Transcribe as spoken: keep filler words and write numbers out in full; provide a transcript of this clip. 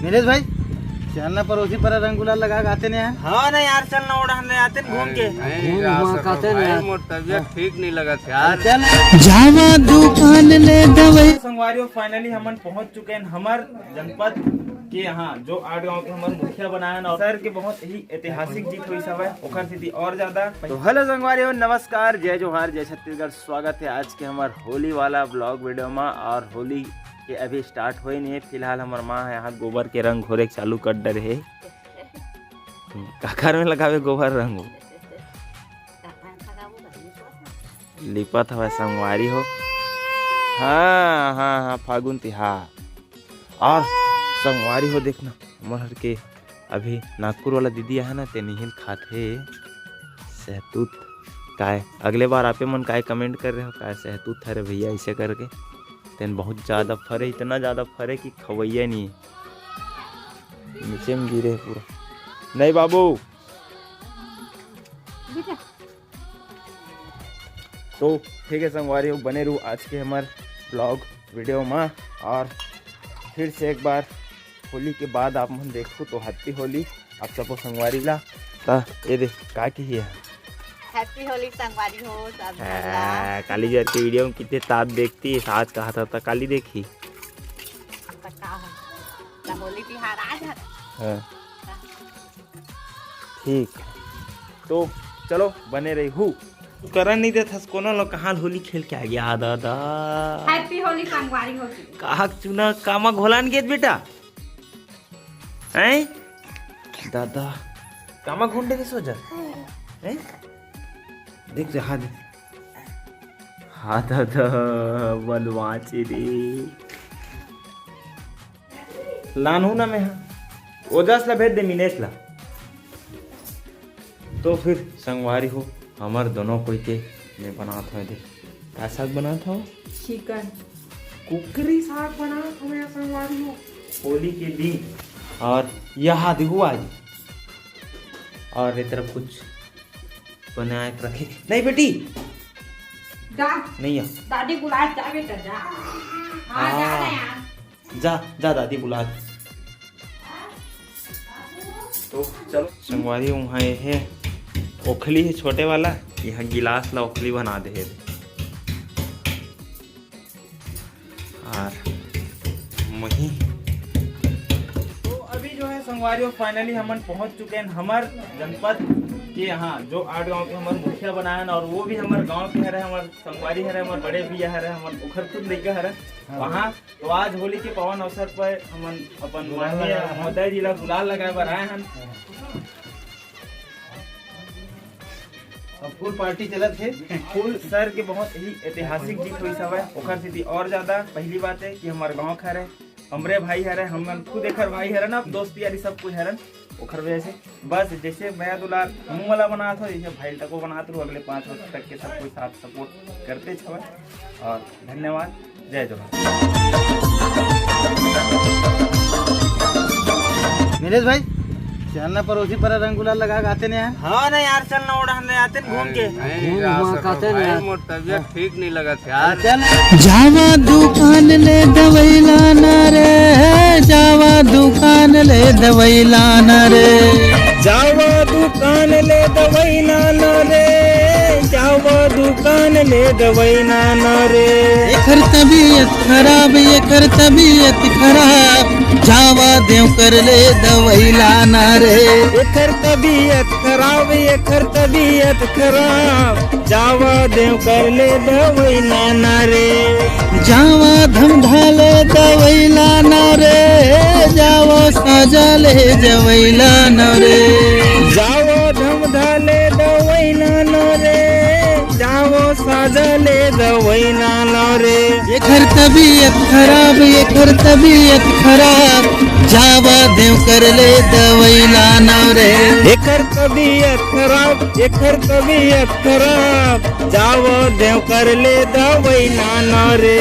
नीलेश भाई, चल ना परोसी पर रंग गुलाल लगा के आते नहीं यार। हाँ ना यार, चल ना ओढ़ान ले आते हैं घूम के। नहीं घूम जा घुमा सकत काते भाई, ना। मोर तबियत ठीक नहीं लगत यार। संगवारी हो, finally हमन पहुंच चुके हैं हमर जनपद के यहाँ, जो आठ गांव के हमर मुखिया बनाए हैं और सर के बहुत ही ऐतिहासिक जीत हुई सब है, ओखर सेती और ज्यादा। तो hello संगवारी हो, नमस्कार, जय जोहार, जय छत्तीसगढ़। स्वागत है आज के हमर होली वाला vlog video में। और होली के अभी start होए नहीं है। फिलहाल हमर माँ है यहाँ गोबर के रंग घोरे के चालू कर डरे है। काखर में लगावे गोबर रंग? लिपत हवय संगवारी हो। हाँ, हाँ, हाँ, फागुन तिहार। और संगवारी हो, देखना, हमर हर के अभी नागपुर वाला दीदी आहे ना, ते निहिल खाथे सहतूत। काय अगले बार आपे मन काय comment कर रहे हो, काय सहतूत हरे भैया, ऐसे करके। तेन बहुत ज्यादा फरे, इतना ज्यादा फरे कि खवैया नहीं है। नीचे में गिरे हे पूरा। नहीं बाबू। तो ठीक है संगवारी हो, बने रहू आज के हमर vlog video में। और फिर से एक बार होली के बाद आप मन देखू तो happy होली आप सबो संगवारी ला। ता ये दे का की है? Happy होली संगवारी हो सब झन ला। आ, काली जर के video में कितने तात देखती है, आज कहा था, था काली देखी। अब का हो? ता होली तिहार आज है। हाँ। ठीक, तो चलो बने रही हूँ। करन नहीं देथस कोनो लो, कहाँ होली खेल के आ गया दादा। Happy होली संगवारी हो जी। कहा चुना कामा घोलान गेत बेटा? हैं दादा, कामा घोंडे के सोजा? हैं? देख जा, हाँ देख। हाँ दादा, बलवाची रे। लानहूँ ना मैं हा। ओजस ला भेज दे मिनेश ला। तो फिर संगवारी हो, हमर दोनों कोई के मैं बनात हूँ, देख, का साग बनात हूँ? Chicken। कुकरी साग बनात हूँ मैं संगवारी हो, होली के दिन। और यहाँ देखो आज, और ये तरफ कुछ बनाए के रखे नहीं बेटी। जा। नहीं है। दादी बुलात जा बेटा, जा। हाँ, जा हाँ। ना यार। जा, जा दादी बुलात। तो चलो संगवारी, वहाँ ये है ओखली है छोटे वाला, यहाँ गिलास ला ओखली बना दे है। और मही। तो अभी जो है संगवारी हो, finally हमन पहुंच चुके हैं हमर जनपद के यहाँ, जो आठ गांव के हमर मुखिया बनाए हैं और वो भी हमर गांव के हरे, हमर संगवारी हरे, हमर बड़े भैया हरे, हमर ओखर खुद लइका हरे। हाँ। वहाँ तो आज होली के पावन अवसर पर हमन अपन गुलाल माननीय लगाए हन। महोदय जी ला गुलाल लगाए बर आए हन। हाँ। अब full party चलत हे। Full सर के बहुत ही ऐतिहासिक जीत होइस हवय, ओखर सेती और ज्यादा पहली बात है कि हमर गांव के हरे, हमरे भाई हरे, हमन खुद एखर भाई हरन, अब दोस्त यारी सब कोई हरन, ओखर वजह से बस जैसे मया दुलार हमू वाला बनात हो, जैसे भाई तको बनात रहू, अगले पाँच वर्ष तक के सब कोई साथ support करते हवय। और धन्यवाद, जय जोहार। नीलेश भाई, चल ना परोसी पर रंग गुलाल लगा के आते नहीं यार। हाँ ना यार, चल ना ओढ़ान ले आते हैं घूम के। नहीं घूम जा घुमा सकत काते भाई, ना। मोर तबियत ठीक नहीं लगत यार। चल। जावा दुकान ले दवाई लाना रे, जावा दुकान ले दवाई लाना रे। जावा दुकान ले दवाई लाना रे, जावा दुकान ले दवाई लाना रे। एखर तबीयत खराब, एखर तबीयत खराब, जावा देव कर ले दवाई लाना रे। एखर तबीयत खराब, एखर तबीयत खराब, जावा देव कर ले दवाई लाना रे। जावा धमधा ले दवाई लाना रे, जावा साजा ले दवाई लाना रे। जावा धमधा ले दवाई लाना रे, जावा साजा ले दवाई लाना रे। एखर तबीयत खराब, एखर तबीयत खराब, जावा देव कर ले दवाई लाना रे। एखर तबीयत खराब, एखर तबीयत खराब, जावा देव कर ले दवाई लाना रे।